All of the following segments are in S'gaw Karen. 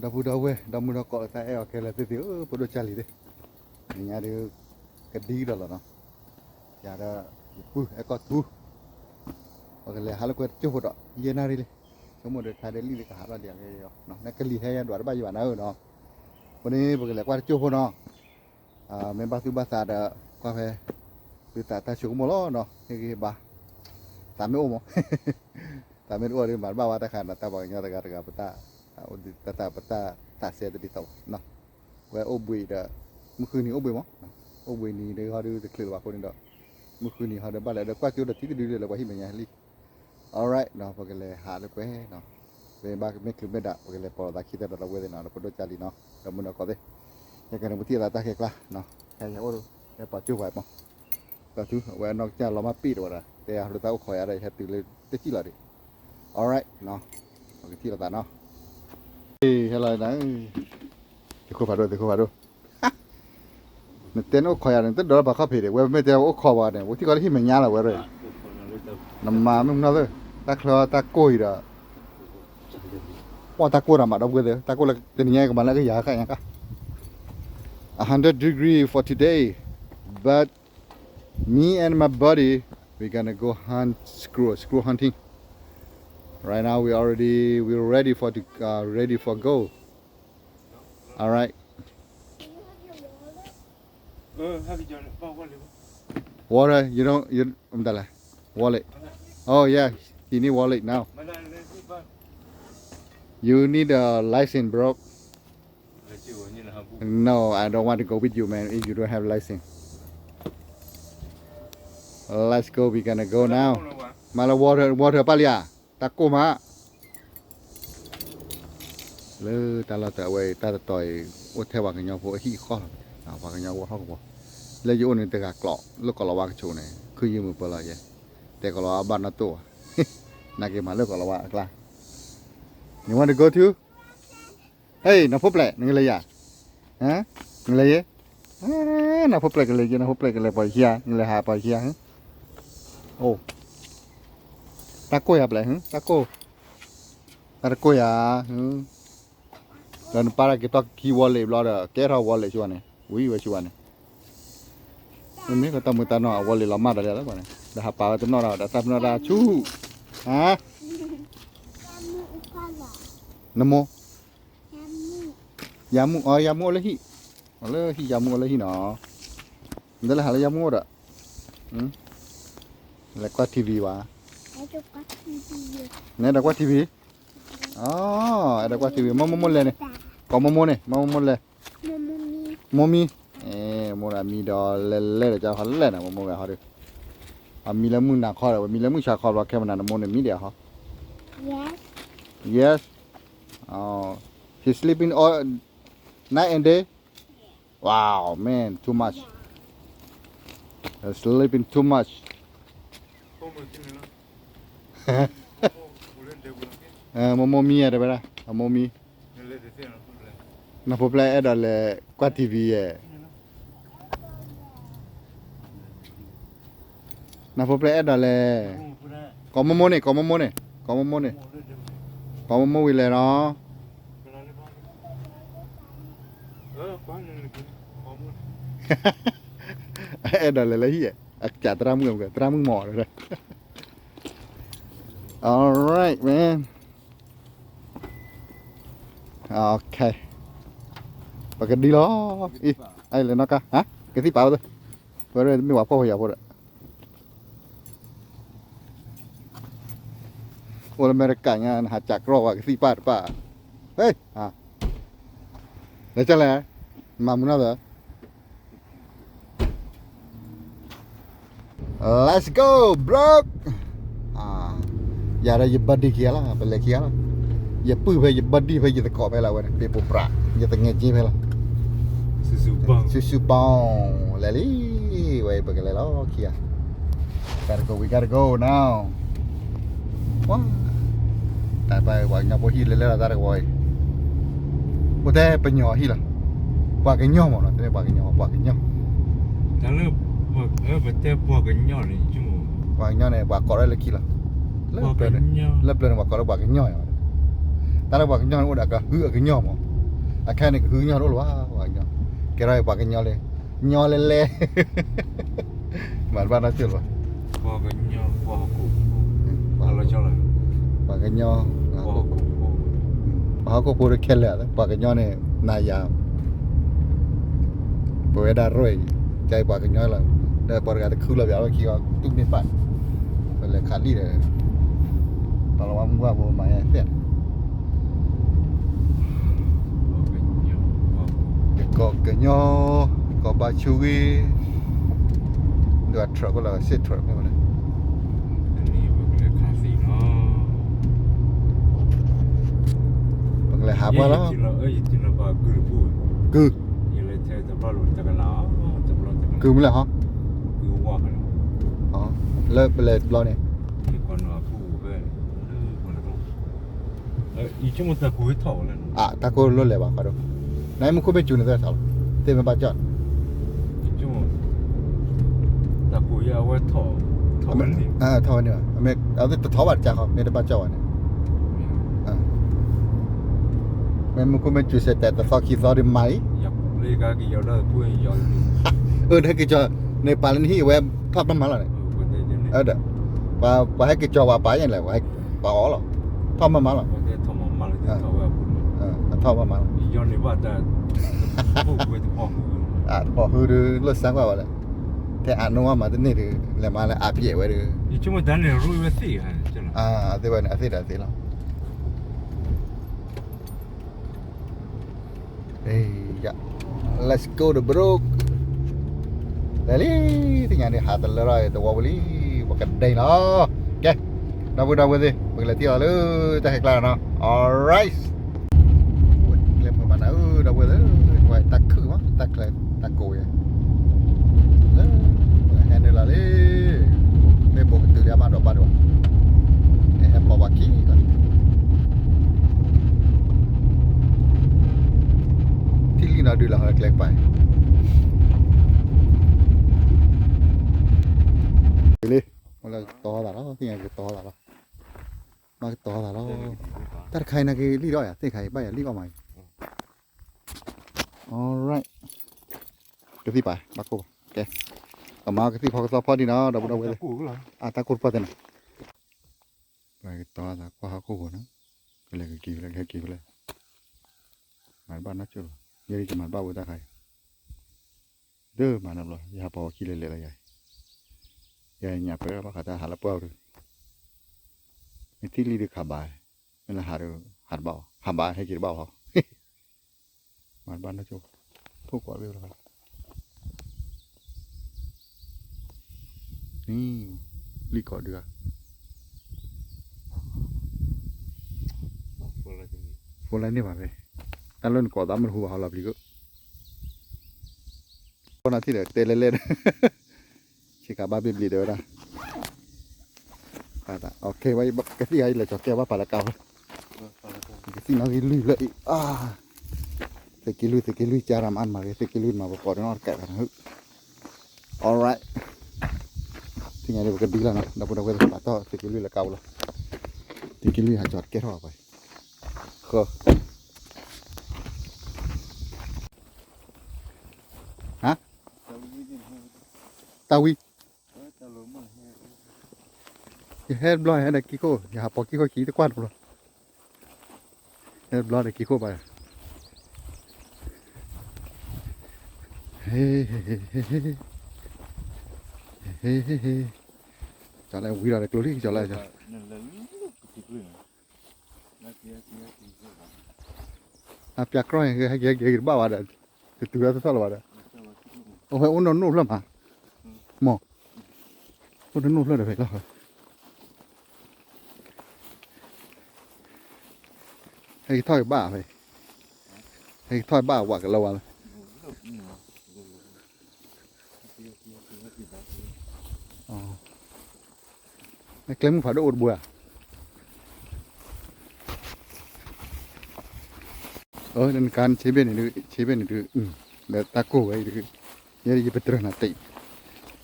ဒီပုၢ်ဒီဝဲၢ် ဒီမုၢ်ဒီကိးလၢတၢ်အဲၣ်အီၤခဲလၢာ်သ့ၣ်သ့ၣ်ဧၢ ဖိဒိၣ်ကၢ်လံၤသ့ၣ်, နညါဒုး ကဒံကဒီးလီၤနီၤ, ယၤဒီး ယပုၢ်အဲၣ်ကီၢ်ထူ, ပကလဲၤဟးလိာ်ကွဲတကၠိၢ်ဖိဒီး ယဲၢ်နၣ်ရံၣ်လံ, ဆိကမိၣ်ဒီးခါဒဲးလံၣ်လၢကဟးထီၣ်ဒံးအဂ့ၢ်, နကလံၤဟဲယဒွးတဘၣ်ယဘၣ်နၤဧၢနီၤ, အဃိန့ၣ် ပကလဲၤကွၢ်တကၠိၢ်ဖိနီၤ, မ့ၢ်ဘၣ်သူၣ်ဘၣ်သးဒီး ကွၢ်ဖဲ သုသးတၢ်ဆိကမိၣ်လီၤနီၤ, ဟ့ၣ်ဂံၢ်ဟ့ၣ်ဘါ, သးမ့ၢ်အိၣ်မး သးမ့ၢ်တအိၣ်ဒီး မၤတဘၣ်ဝဲတၢ်ခါနီၤ, တၢ်ပှၤကညီတဂၤတဂၤ ပတၢ် တၢ်သး ပတၢ်သးစဲတဒ်သိးဘၣ်, ဝဲအိၣ်ဘှံးဒီး မုၢ်ဃုနံၤအိၣ်ဘှံးမး, အိၣ်ဘှံးနံၤဒီးဟီဒုးတချုးလၢၤဘၣ်အဃိန့ၣ်ဒီး မုၢ်ဃုနံၤဟီဒီးဘၣ်လဲၤဒီးကွၢ်ကၠိဒီးထံတဒုလၢပှၤဟံၣ်မဲာ်ညါလံ, alright နီၤ, ပကလဲၤဟးလိာ်ကွဲနီၤ, မ့ၢ်ဘၣ်မ့ၢ်ချုးမ့ၢ်ဒၣ် ပကလဲၤပိာ်လိာ်သးခံသၢဒီးလီၤဝဲသ့ၣ်နီၤ, ဒီပုၢ်ဒီကၢ်လံၤနီၤ, ဒီမုၢ်ဒီကိးသ့ၣ်, ယကန့ၣ်ပထံၣ်အသးတၢ်ခဲကျါနီၤ, ဟဲယအိၣ် ဟဲပာ်ကၠိၢ်ပှၤမး ကီၢ်ထူ အဝဲအနီၢ်ကစၢ်လီၤမၢ်ပ့ၣ်တဝဲဒၣ် တဲအဟိတၢ်အိၣ်ခိးယၤဒီး ယဟဲတုၤလၢတစံၣ်လီၤဒံး, alright နီၤ, ပကထံၣ်လိာ်သးနီၤ, ဟဲလီၤနၤ, သုးခိၣ်ဖးဒိၣ် သုးခိၣ်ဖးဒိၣ်, နတဲနအိၣ်ခိးယၤန့ၣ် တဒိးလၢပှၤခီၣ်ဖံးဒံး, ဝဲမ့ၢ်တဲအိၣ်ခိးပှၤန့ၣ် ပထံၣ်ကီးလၢဟံၣ်မဲာ်ညါလီၤဝဲရၣ်, နမၤမ့ၢ်မနီၢ်သၢ, တၢ်ချၢတၢ်ကိၢ်အံၤဒီး ပှၤတၢ်ကိၢ်တၢ်မးဒီပုၢ်ဝဲၢ်သ့ၣ်, တၢ်ကိၢ်လၢတနံၤညါကမၤလၢကယၤဃၣ်ညါကါ, a hundred degree for today, but me and my buddy, we're gonna go hunt squirrel, squirrel hunting. Right now we already, we're ready for to, uh, ready for go. All right. Water, you don't, you, wallet. Oh yeah, he need wallet now. You need a license, bro. No, I don't want to go with you, man, if you don't have license. Let's go, we gonna go now. မၤလၢ water, water ပၣ်လံဧါ, တၢ်ကိၢ်မး လၢတၢ်လီၢ်တၢ်အဝဲအံၤ တၢ်တတီၤအံၤ အိၣ်ထဲပှၤကညီဖိအဟံၣ်အဃီလီၤ, ပှၤကညီဖိဟီၣ်ကဝီၤ, လၢယအိၣ်န့ၣ်တဂၤကျိး လၢကီးလီၤဝါကဆိးန့ၣ် ခုယုၢ်မုာ်ပၢလီၤယဲ, တဲကီးလီၤဝါဘၣ်နီၢ်တိၢ်ဘၣ်, နာ်က့ၤမၤလၢကီးလီၤဝါအကျါ, နဝဲတကိထူ ဟဲ နဖိပျဲၢ် နကလဲၤယၤ, နလဲၤယဲ, နဖိပျဲၢ်ကလဲၤယဲ, နဖိပျဲၢ်ကလဲၤပှၤယခံဂၤ, နလဲၤဟးပှၤယခံဂၤ, အိၣ်, တၢ်ကိၢ်ယၤပျဲၢ်, တၢ်ကိၢ်, တၢ်တကိၢ်ယၤ, ဒီးနပၢ်တၢ်က့ၤထီၣ်ခံ wallet ဘျီဒီး ကဲထီၣ် wallet ဆူဝဲန့ၣ်, ဝံၤဝဲဆူဝဲန့ၣ်, မ့မ့ၢ်ကတၢ်မုာ်တၢ်နီၢ်အ wallet လီၤမၢ်ဒီးလဲၣ်လၢပှၤန့ၣ် ဒီးဟးပာ်ဝဲတနီၣ်ဒီး ဒီးတၢ်ပနီၣ်တၢ်ဆူၣ်, ဟါ, နမိၢ် ယၤမူၣ်, အီ ယၤမူၣ်အိၣ်လၢဟံၣ်, အိၣ်လၢဟံၣ် ယၤမူၣ်အိၣ်လၢဟံၣ်နီၤ, နတလဲၤဟးလၢယၤမူၣ်အိၣ်ဒီး, လဲၤကွၢ် TV ဘၣ်, နအဲၣ်ဒိးကွၢ် TV, အၢ, အဲၣ်ဒိးကွၢ် TV, မ့ၢ်မိၢ်မိၢ်လဲၤန့ၣ်, ကိးမိၢ်မိၢ်န့ၣ်, မ့ၢ်မိၢ်မိၢ်လဲၤ, မိၢ်မံ, မိၢ်မံ, မိၢ်ဒီးမံဒီးလဲၤလဲၤဒီးကဟီလဲၣ်န့ၣ် မိၢ်မိၢ်ဂၤဟီဒီး, အမံလၢမုၢ်နၤခီဒီး ဝဲမံလၢမုၢ်ဆါခီဘျီ ခဲမနၤနမိၢ်န့ၣ်မံဒံးဟီ, yes, she's sleeping all night and day, wow man, too much, sleeping too much, မိၢ်မိၢ်မံဧါတဲဝဲဒၣ်, အမိၢ်မံ နဖိပျဲၢ်အဲၣ်ဒိးလဲၤကွၢ် TV ယဲၢ်, နဖိပျဲၢ်အဲၣ်ဒိးလဲၤ, ကိးမိၢ်မိၢ်န့ၣ်, ကိးမိၢ်မိၢ်န့ၣ်, ကိးမိၢ်မိၢ်န့ၣ်, ကိးမိၢ်မိၢ်ဝံၤလဲၤနီၤ, အဲၣ်ဒိးလဲၤလၢဟံၣ်, အကစၢ်သရၣ်မုၣ်, သရၣ်မုၣ်မီၤ, alright man, okay, ပကဒံလီၤ, အံၤလဲၤနီၢ်ကါ, ကသံၣ်ပာ်ဝဲ, ဝဲမ့ၢ်ဝဲဖှီၣ်ဖိယာ်ဖိဒီး အိၣ်လၢအမဲရကၤညါ နဟးကးကြီဝဲကသံၣ်ပာ်တပာ်, ဟဲ, လဲၤကလဲၣ်, မၤမုာ်နီၢ်သၢ, let's go bro, ယၤဒီးယ buddy ခံဂၤလီၤ, ပလဲၤခံဂၤလီၤ, ယပုၢ်ဖဲယ buddy ဖဲယသကိးဖဲလီၤ, အဝဲန့ၣ် ပ့ၤပိာ်ပြး, ယသူငယ်ချင်း ဖဲလီၤ, စုစုပေါင်း လဲၤလံ, ဝဲအံၤပကလဲၤလီၤခံဂၤ Gotta go, we gotta go now. တၢ်ပှၤကညီဖိဟံၣ်လဲၤလဲၤလီၤတၢ်တကဝီၤအံၤ, အိၣ်ထဲပညီဟံၣ်လီၤ, ပှၤကညီမ့ၢ်နီၤ, တမ့ၢ်ပှၤကညီ, ပှၤကညီ, ပှၤကညီန့ၣ် ပှၤကိးလၢလၢခံလီၤ, လၢပျၢၤန့ၣ် ပှၤကိးလၢပှၤကညီ, တၢ်လၢပှၤကညီန့ၣ် အိၣ်ဒီးကဟုအကညီမ့ၢ် အခဲန့ၣ်ကဟုကညီၢ်တအိၣ်လၢၤဘၣ်, ကဲထီၣ်အံၤပှၤကညီလံ, ညီလဲလဲ, မၤတဘၣ်နီတစဲးလၢၤဘၣ်, ပှၤကညီ, ပှၤဟီၣ်ခိၣ်ဖိတခဲလၢာ်, ပှၤကညီန့ၣ် နၤယၤ ပဝဲဒၣ်ရဲၣ်အံၤ, ကပှၤကညီလီၤ, ဒီးပှၤတဂၤတခုလီၤ ပှၤလီၢ်ခံဂီၤ တူၢ်န့ၢ်ပာ်, ပလဲၤခးလံဒီး ပှၤလီၤဝါမုၢ်ဝါဖိမၤသ့ၣ်, ကီၢ်ကညီ, ကီၢ်ဘါဆူဂ့ၤ, ဒွးထြၢၣ်ကလီၤ စ့ၣ်ထြၢၣ်မ့ၢ်ဝဲလဲၣ်, ပကလဲၤဟးပှၢ်လီၤ, ကုၢ်, ကုၢ်မ့ၢ်လဲၣ်ဟီ, လၢပလဲၤတဘျီန့ၣ် တၢ်ကိၢ်လိၣ်လဲၤဘၣ်ဃီဒီး, နမ့ၢ်ခိၣ်မ့ၢ်စူၤန့ၣ်သ့ထီၣ်လီၤ, သ့မ့ၢ်ဘၣ်ကၠီၣ်, ထီၣ်ဝဲန့ၣ်ဘၣ်, အဝဲတထီၣ်ဘၣ်တကးဃီ မ့ၢ်တဘၣ်ကၠီၣ်ဘၣ်န့ၣ်, မ့ၢ်မ့ၢ်ခိၣ်မ့ၢ်စူၤစဲးတဲာ်တသီခံသီဒီးမၤအံၤ, အၢ နဟဲက့ၤကၠီၣ်, နပာ်လၢနဟံၣ်အဝဲထီၣ်ဘၣ်မၤလီၤန့ၣ်, ဒီး, ပှၤဟဲက့ၤကၠီၣ်ဝဲပာ်ယဲၢ်လဲၣ်, ပှၤအီၣ်လီၤ, ထီၣ်ဘၣ်မၤလီၤ ထီၣ်ဘၣ်မၤလီၤ, တဖီၣ်ဃုဒီး လိၣ်စါကွၢ်ဝဲလဲၣ်, ထဲအနိမးတန့ၢ်ဒီး လဲၤမၤလၢအပျဲၢ်ဝဲဒီး, အသ့ဝဲန့ၣ် အသ့ဒီးအသ့လီၤ, let's go the bro, လဲၤလံ, သ့ၣ်ညါန့ၣ် ဟးတလၢထီၣ်တဝီပူၤလံ, ပကဒဲလီၤ, ကဲ, ဒီပုၢ်ဒီဝဲၢ်သ့ၣ် ပကလဲၤထံၣ်အီၤလၢတၢ်ဟဲကျါလီၤနီၤ, alright. ကျဲမုၢ်ဘၣ်နၤဧၢ ဒီပုၢ်ဝဲၢ်သ့ၣ်, တၢ်ခုၣ်မး တၢ်ချၢ တၢ်ကိးယဲၢ်, လၢ ဟဲနုာ်လီၤလံ, မ့ၢ်ဘိးကတုၤလံအဘၣ်ဒီးဘၣ်ဒံးဘၣ်, ဟဲပိာ်ပှၤခံလီၤ, ထံၣ်လံနီၤဒုးလီၤဟီကျဲကပၤ, လံ, တီသးလီၤ သ့ၣ်ညါကတီသးလီၤ, ဘၣ်ကတီသးလီၤ, တၢ်တခါအံၤနာ်က့လံၣ်ဒီးယၤ သ့ၣ်တခါအံၤဘၣ်ယၤလံၣ်အီၣ်မးအံၤ alright, ကသံၣ်ပာ် ဘၣ်ကိၢ်ဘၣ်, ကဲ, ကမၤကသံၣ်ဖီကသီဖီဒံးနီၤ ဒီပုၢ်ဒီဝဲၢ်သ့ၣ်, အတၢ်ကိၢ်တပှၢ်သ့ၣ်နီၤ, ပကတီသးကွၢ်ဟီၣ်ခိၣ်ဖိနီၤ, ကလဲၤကက့ၤဖဲလဲၣ် ကဟဲက့ၤဖဲလဲၣ်, မၤတဘၣ်နီတစဲးလီၤ, ယဲဒၣ်ယမၤတဘၣ်ဝဲတၢ်ခါအံၤ, ဒၣ်မၤနီတဘျီ ယဟးပိာ်ဝဲခံလဲၤလဲၤလီၤယၤအံၤ, ယညၣ်ပၢၢ်ဘၣ်ဃးတၢ်ဟးလၢပှၢ်အူဒုး, မ့ၢ်ထံၣ်လံဒုးခးဘၣ်, မ့ၢ်လၢဟးဒုး ဟးတဘၣ်အီၤ ဟးဘၣ်ဟဲက့ၤတဘၣ်အီၤ, မၤတဘၣ်နီတစဲး, ထိၣ်ကွၢ်ဘ့ၣ်လီၤ, လံၣ်ကီးဒုးဧါ, ဖိလၢန့ၣ်ဘၣ်ဖဲ, တၢ်လၢနကိးသးမ့ၢ်တဟူဘၣ်ဟီလီၤပျံၤကိး ဖိနၤထံၣ်ဒီးတဲလဲၣ်လဲၣ်, ဆ့ကၤဘၣ်ဘ့ၣ်ဘျံးတဲဝဲဒၣ်, ကသံၣ်ဂၤအံၤလဲၤကၠီၤကဲဘၣ်ပာ်လၢကါဝဲ, ကသံၣ်နီၣ်ဂံၢ်လွံၢ်ဖျၢၣ်အံၤ, သုးက့လွံၢ် သုးက့လွံၢ် ကၢ်ရၢ်မးမၤဂ့ၤ သုးက့လွံၢ်မၤပကိးတနီၣ်တကးခါနၤ, alright, သ့ၣ်ညါဒ်ပကဒ်လီၤနီၤ ဒီပုၢ်ဒီဝဲၢ်သ့ၣ် ပာ်ထီၣ်သုးက့လွံၢ်လၢကါပူၤလီၤ, သုးက့လွံၢ်ဟးကၠီၤတကဲထီၣ်ပှၤ, ဃၢ ဟါ, တၢ်ဝံၤ, ယဟဲတဘျီ ယဟဲဒီးကံၢ်ခိၣ် ယဟးပိာ်ကံၢ်ခိၣ်ခံတကွၢ်တဘျီ, ဟဲတဘျီဒီးကံၢ်ခိၣ်ဘၣ်, ဟ့, ဟ့, ဟ့, ဟ့, ဟ့, ဟ့, ကၠီၤလဲၣ်ဝံၤဒီးကျိၤလံ ကၠီၤလဲၣ်, အပျးကြီၣ် ဟဲက့ၤ ဟဲက့ၤ ဟဲက့ၤတဘၣ်ဘၣ်ဒီး, တတုၤလၢသီၣ်လၢၤဘၣ်ဒီး, အဝဲအိၣ်နီၢ်နီၢ်ဖျၢၣ်မး, မ့ၢ်, အိၣ်နီၢ်နီၢ်ဖျၢၣ်ဒီးဖဲလီၤ, ဟဲက့ၤထီၣ်က့ၤဘၣ်ဖဲ, ဟဲက့ၤထီၣ်က့ၤဘၣ်ဝးကလီၤဝါလီၤ. ကျဲမုၢ်ဖးဒိၣ်အိၣ်တဘိဧါ, အၢ နကါဆ့ဘ့ၣ်န့ၣ်ဒုး ဆ့ဘ့ၣ်န့ၣ်ဒုး, ဒီးတၢ်ကိၢ်ဝဲအံၤဒုး, ယဲယပတြၢၤနၤတ့ၢ်,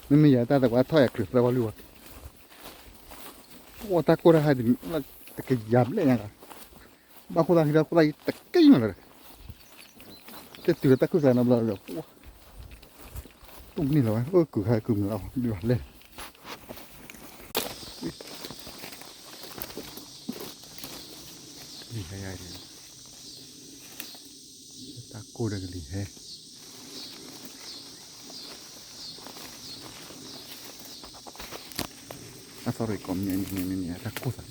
မ့မ့ၢ်ယၤတၢ်သးပှၤထီၣ်ယၤကျုးသၢဝါလွံၢ်ဝါ, အိၣ်တၢ်ကိၢ်တၢ်ဟါဒ်, တကယၤဘျဲၣ်ညါက, ဘၣ်ခိၣ်သၣ်ဟံးဒီးခိၣ်သၣ်ယံၤတက့ၢ်မးလီၤဒီး, တဲတုၤလၢတၢ်ခုၣ်သးနီတဘျီဒီး တူၢ်န့ၢ်လီၤဝဲ အိၣ်ကုၤခါကုၤမုာ်လီၤ ဘၣ်လဲၣ် လံာ်ဟဲယၤ တၢ်ကိၢ်ဒီးကလံၤဟဲ အသီရံၣ်ကိးမံၤမံၤမံၤမံၤ တၢ်ကိၢ်သးဆါ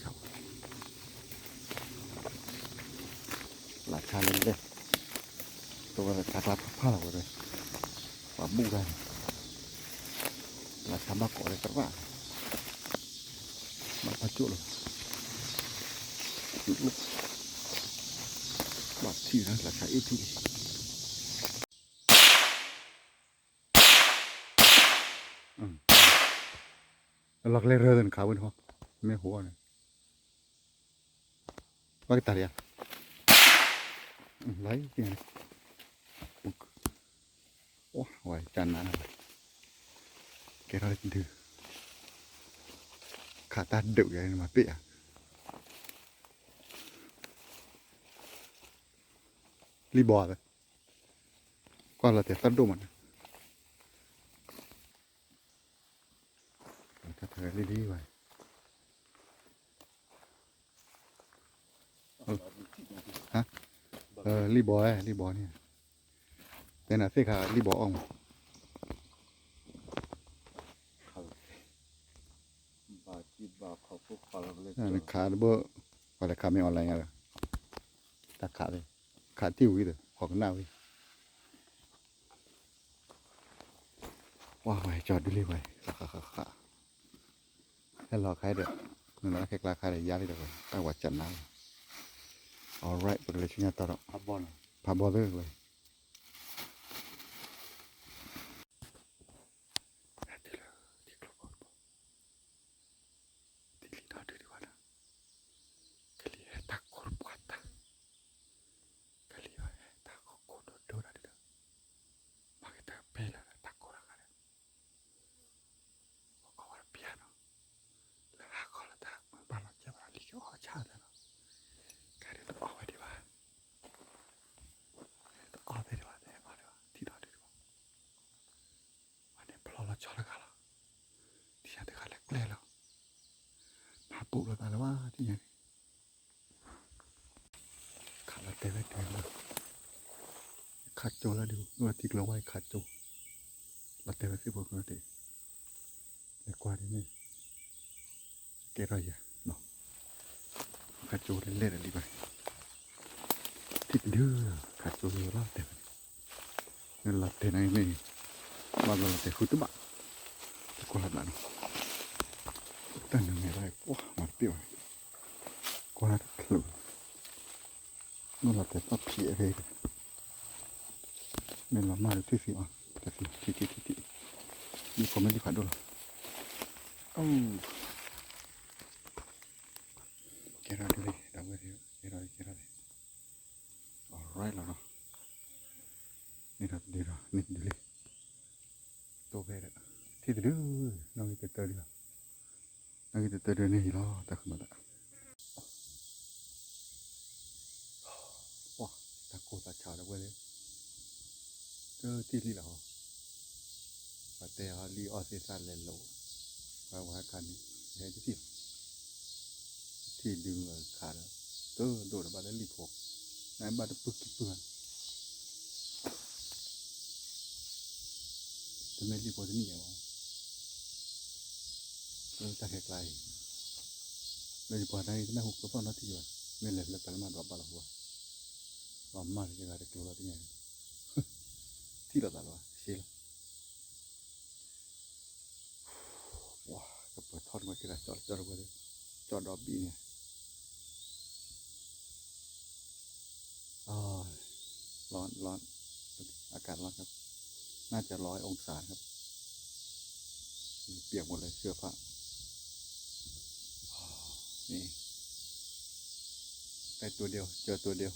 လၢဆါလဲၣ်လဲၣ် တဝဲလၢဆါကျါဖးဖးလီၤဝဲ ပှၤဘူၣ်တၢ်န့ၣ် လၢဆါဘၣ်ကိးလၢကရၣ် ဘၣ်ဖးကၠိၣ်လီၤ ဘၣ်ထံၣ်လၢဆါအ့ၣ်ထံၣ်လံ လီၤကလဲၤရၢၢ်သနခးဝဲန့ၣ်ဟီ မ့ၢ်ဟိန့ၣ် ဘၣ်ကတၢၢ်ယၤ လီၤ အိၣ်ဝဲကနၤ ကဲထီၣ်ဒု ခးတၢ်ဒုးယၤန့ၣ်မၤပ့ၢ်ဧါ လံၣ်ဘီဧါ ကွၢ်လီၤတဲာ်သၣ်ဒိၣ်မးန့ၣ် တၢ်ထၢလံလံဝဲ လံၣ်ဘီ လံၣ်ဘီန့ၣ် တဲနၤသ့ၣ်ခါလံၣ်ဘီအီၣ်မး ခးတဘိ ပှၤလဲၤခးမ့ၢ် online ညါဒီး တၢ်ခးသ့ ခးတံၢ်ဝံၤဒီး ဟီၣ်ကနၣ်ဝံၤ ဝါဝဲကၠီဒုလံဝဲ ဃးဃးဃးဃး ဟဲလီၤခါဒီး နလီၤခဲကျါခါဒီး ယါလံဒီး တၢ်ဝၤကနါလီၤ alright ပကလဲၤဆူညါတီဒီး ဖးဘီသ့ၣ်ဝဲ ဟဲတုၤလၢထံကျိဖိတဘိ ထံလံနီၤဒုဒံးဘၣ်နီၤ ကလံၤဟဲတၢ်ကိၢ်တပှၢ်တၢ် ကလံၤဟဲတၢ်ကိၢ်ကိၢ်ဒိၣ်ဒိၣ်တၢ်ဒုဒီး မၤက့ၤတၢ်ဖဲလၢတၢ်ကိၢ်တၢ်ဂၤဒီး ပကီၢ်ဝဲတပျၢ်နီၤ လၢဟးခီလၢတၢ်ဘၣ်လီၤကဲဘၣ်လီၤလံက့ၤအီၣ်ဆၣ်သဲနီၤ ကဲဒ်တအီၣ်ဝဲဒံးဘၣ် တအီၣ်သ့ဒံးဘၣ် တဟဲမၤဒံးဘၣ် ထံၣ်နီၤဒုဒံးဘၣ် အန့ၣ်ဖျီလီၤဆီလၢဂၤလီၤ ထံၣ်ညါတဂၤလဲၤကျဲလီၤ မၤပူၤလီၤသးလၢၤဘၣ် ထံၣ်ညါန့ၣ် ခးလီၤတဲာ်ဝဲဒၣ်လီၤ ခးကၠိလၢဒုး အိၣ်ထံကျိဝဲခးကၠိ လီၤတဲာ်ဝဲသ့ၣ်ဖိကတဲာ် လဲၤကွၢ်ဒ်န့ၣ် ကဲထီၣ်ယၤ ခးကၠိလၢလဲၣ်ဒီးလံဘၣ် ထံၣ်တဒု ခးကၠိလၢလီၤတဲာ်ဝဲန့ၣ် လီၤတဲာ်န့ၣ်မ့ၢ် ဘၣ်ဘျီလီၤတဲာ်ဃုတဘၣ် တကွၢ်ဘၣ်နီၤ တၢ်နုၤမဲာ်ဘၣ်ကွၢ်မၤတပ့ၢ်ဘၣ် ကွၢ်တချုး မ့ၢ်လီၤတဲာ်ပၣ်ဖံးအဂ့ၢ် မ့ၢ်လီၤမၢ်ဒီးထံၣ်သံအီၤ တသံထံၣ်ထံၣ်ထံၣ်ထံၣ် မ့ၢ်ခီမ့ၢ်လံဖးဒိၣ်လီၤ အိၣ် ကဲထီၣ်ဒ်လံ ဒီပုၢ်ဝဲၢ်သ့ၣ် ကဲထီၣ်လံ ကဲထီၣ်လံ alright လီၤနီၤ န့ၣ်ဒီးတဒုဒီး န့ၣ်တဒုလံ တိၢ်ဖဲဒီး ထံၣ်တဒု နီၣ်ဂံၢ်တတၢဒုလီၤ နီၣ်ဂံၢ်တတၢဒုန့ၣ်ယံၤလီၤ တၢ်ဃုမၤသး ပှၢ် တၢ်ကိၢ်သးဆါဒီပုၢ်ဝဲၢ်သ့ၣ် တထံၣ်လံလီၤဟီ ပှၤတဲအီၤလံၣ်အီၣ်သ့ၣ်သၣ်လဲၤလိာ် ပှၤဝဲခါန့ၣ် ဟဲတထံၣ်လီၤ ထံၣ်ဒုမုၢ်ခးဒီး တဒိၣ်ဒီးဘၣ်လၢလံၣ်ဖိ နဘၣ်တပုၢ်ခံပုၢ် တမ့ၢ်လံၣ်ဖိတနံၣ်ညါဘၣ် လၢတၢ်ခဲကျါအံၤ လၢယပှၤတၢ်အံၤ တမ့ၢ်ဟူကျိသီၣ်နီတထံၣ်ဘၣ် မ့ၢ်လဲၤလၢပှၤလၢမၤဒွးဘၣ်လီၤဟူဘၣ် ပှၤမၤတဂၤတကျိၤလီၤတညါ ထံၣ်လိာ်သးလီၤ ရှဲလီၤ ပှၤကပၢၤထီၣ်န့ၢ်ဝဲက့ၤလၢကၠီလၢကၠီတဝဲ ကၠီဒီဘ့ၣ်န့ၣ် ร้อน ร้อน อากาศร้อนครับ น่าจะร้อยองศานะครับ เปียกหมดเลยเสื้อผ้า นี่ ได้ตัวเดียว เจอตัวเดียว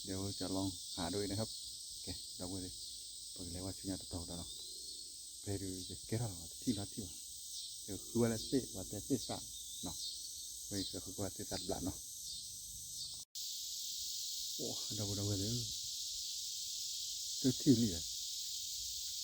เดี๋ยวจะลองหาดูอีกนะครับ โอเค ဒီပုၢ်ဝဲၢ်သ့ၣ် ပကလဲၤဝဲဆူညါတတီၤဒီးနီၤ ဖဲဒုးယကဲထီၣ်လီၤ တထံၣ်နီတထံၣ်ဘၣ် ယကဃုဝဲလၢသ့ၣ် ပှၤတဲသ့ၣ်သၣ်နီၤ ဖဲယကဃုဝဲသ့ၣ်သၣ်တဘျးနီၤ အိၣ် ဒီပုၢ်ဝဲၢ်သ့ၣ်ဧၢ တထံၣ်လံဧါ, ထံၣ်လံဘၣ်, ကလံၤဟဲ, လဲၤလိၤ ကလံၤဟဲ မ့ၢ်လံၣ်အီၣ်သ့ၣ်သၣ် မ့ၢ်သ့ၣ်အီၣ်လံၣ်, သ့ၣ်သၣ်အီၣ်လံၣ်မးဒီးဘၣ်, သီၣ်ကယၤန့ၣ်လီၤ, တၢ်, ဒီးတဘၣ်ဒီး, လၢယထံၣ်လံဘၣ်ယဲ ပှၤတဂၤတဲဝဲလံၣ်ထီၣ်လံၣ်အိၣ်ဒီဒူၣ်ဒီးတဲဝဲဒၣ် အီၣ်သ့ၣ်သၣ်, မ့ၢ်တၢ်ဟဲဝံၤတဟဲဒီး လံၣ်အီၣ်သ့ၣ်သၣ်ဘၣ်, ယၤန့ၣ် ထံၣ်လံ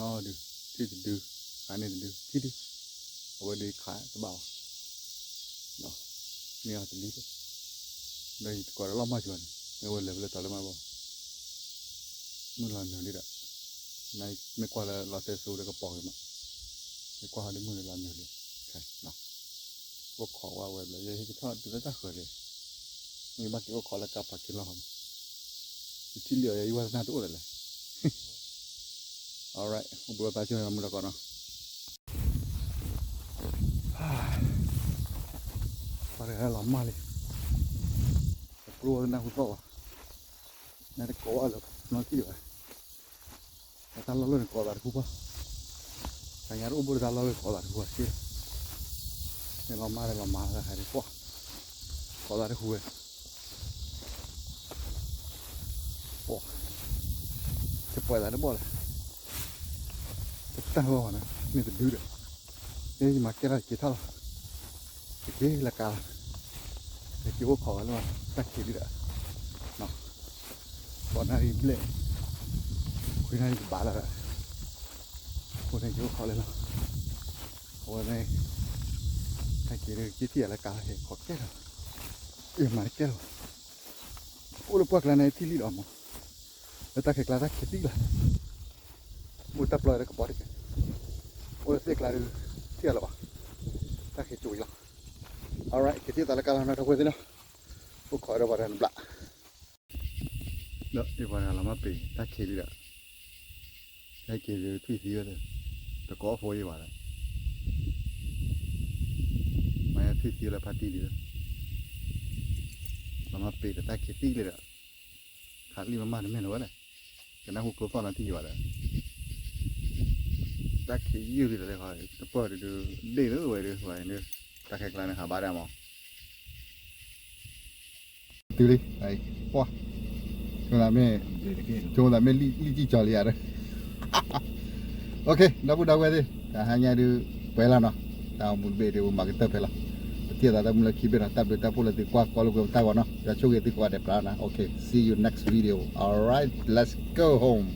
နီၤဒုး, ထံၣ်တဒု, ခးန့ၢ်တဒု, ထံၣ်ဒု, အဝဲဒုးခးတဘၣ်ဘၣ်, မ့ၢ်အီၤတလံၣ်, ဒီးယတကိးဒီးလီၤမၢ်ဆိန့ၣ် မ့ၢ်ဝဲလဲၤဖဲလဲၣ်တီၤလၢမၢ်ဘၣ်, မုၢ်လီၤနုာ်လံဒီး, မ့ၢ်ကွၢ်လၢလီၤတဲာ်စိဒီးကပီၤဂ့ၤမး, မ့ၢ်ကွၢ်ဟီဒ်မုၢ်လီၤနုာ်လံ, အိၣ်ခိးဝဲဝဲဘျီ ယဟဲက့ၤထီၣ်တုၤလၢတၢ်ဃၢၤလံ, မ့ၢ်ဘၣ်က့ၤအိၣ်ခိးလၢကါပၤက့ၤလီၢ်မး, ယထံၣ်လံအီၤ ယဝဲသနာ်တအိၣ်လၢၤလဲၣ်, alright အိၣ်ဘှံးအသးဆိန့ၣ် မုၢ်တကိးနီၤ, ပှၤတဂၤလီၤမၢ်လံ, တကျိဝဲကနၢ်ဟူသီၣ်ဘၣ်, နတကိးဝဲလၢနီထံၣ်ဘၣ် တၢ်လီၢ်လၢန့ၣ်ကိးသးတဟူဘၣ်, တၢ်ညါတအိၣ်ဘၣ်တၢ်လီၢ်လၢကိးသးတဟူဘၣ်စ့ၢ်, မ့ၢ်လီၤမၢ်လၢလီၤမၢ်လၢဟဲဒ်ပှၢ်, ကိးသးတဟူဝဲ, ပှၢ်, တပှဲၤသးတဘီၣ်လဲၣ်, တတၢ်ဂီၢ်ဘၣ်န့ၣ် မ့ၢ်တဒုဒီး, ယမၤကဲထီၣ်က့ၤထီၣ်လီၤ, တက့ၤလၢကါလီၤ, တက့ၤအိၣ်ခိးဝဲလၢတၢ်ခံးဒုဒီး ဃိးနၣ်ရံၣ်ဘျဲၣ်, ခွံနၣ်ရံၣ်ကဘၣ်လီၤ, အဃိန့ၣ်က့ၤအိၣ်ခိးလၢလီၤ, အဝဲန့ၣ်, တၢ်ခံးဒုက့ၤထံၣ်ယၤလၢကါလီၤ ဟဲခိးကဲထီၣ်, မၤတကဲထီၣ်, အိၣ်လၢပှၢ်ကျါန့ၣ်ထံၣ်လံလီၤမး, လၢတၢ်ခဲကျါတၢ်ခံးသံလီၤ, အိၣ်တၢ်ပျီလၢကပီၤတက့ၢ်, အိၣ်လၢသ့ၣ်ကျါဒုး, ထံၣ်အလီၤဘၣ်, တၢ်ခံးကၠိလီၤ, alright က့ၤထံၣ်သးလၢကါလီၤနီၤ ဒီပုၢ်ဝဲၢ်သ့ၣ်နီၤ, အိၣ်ခိးဒီးပှၤတနဘျး ဒီးယပှၤတဂၤလီၤမၢ်ပ့ၤတၢ်ခံးဒုဒီး, တၢ်ခံးဒုထွံၣ်သံဝဲ, တကိးဖိယံၤဘၣ်ဒီး, မ့ၢ်ထွံၣ်သံလၢဖါတံၢ်ဒု, လီၤမၢ်ပ့ၤဒီးတၢ်ခံးသံလံဒီး, ခးလံမးမးတမ့ၢ်လၢၤဝဲလဲၣ်, ကနၢ်ဟူကျိသီၣ်နီတံၢ်ယံၤဘၣ်ဒီး, တၢ်ခံးယုၢ်လံဒီးလဲၤခီ, တပၢၢ်ဒုဒု, ဒ့ၣ်လၢဝဲဒု, တၢ်ခဲကျါန့ၣ်ဟးဘါဒၣ်မး တုၤလံ, ပှၢ်, ဆိသးမ့ၢ်, ဆိသးမ့ၢ်လံၣ်ကံၢ်ကၠီလံဧါဒီး, okay ဒီပုၢ်ဒီဝဲၢ်သ့ၣ်, တဟါညါဒုး, ပှဲၤလီၤနီၤ, တၢ်အိၣ်မူတဘ့ၣ်ဒုး ပမၤကတၢၢ်ဖဲလီၤ, ပထံၣ်သးတၢ်မူလၢခံဘ့ၣ်နီၤ, တၢ်ဘျုးတၢ်ဖှိၣ်လၢသုကွၢ်ကီလိာ်ကွဲပတၢ်ဂီၤနီၤ, ယွၤဆိၣ်ဂ့ၤသုကိးဂၤဒဲးပြးနီၤ, okay see you next video, alright let's go home.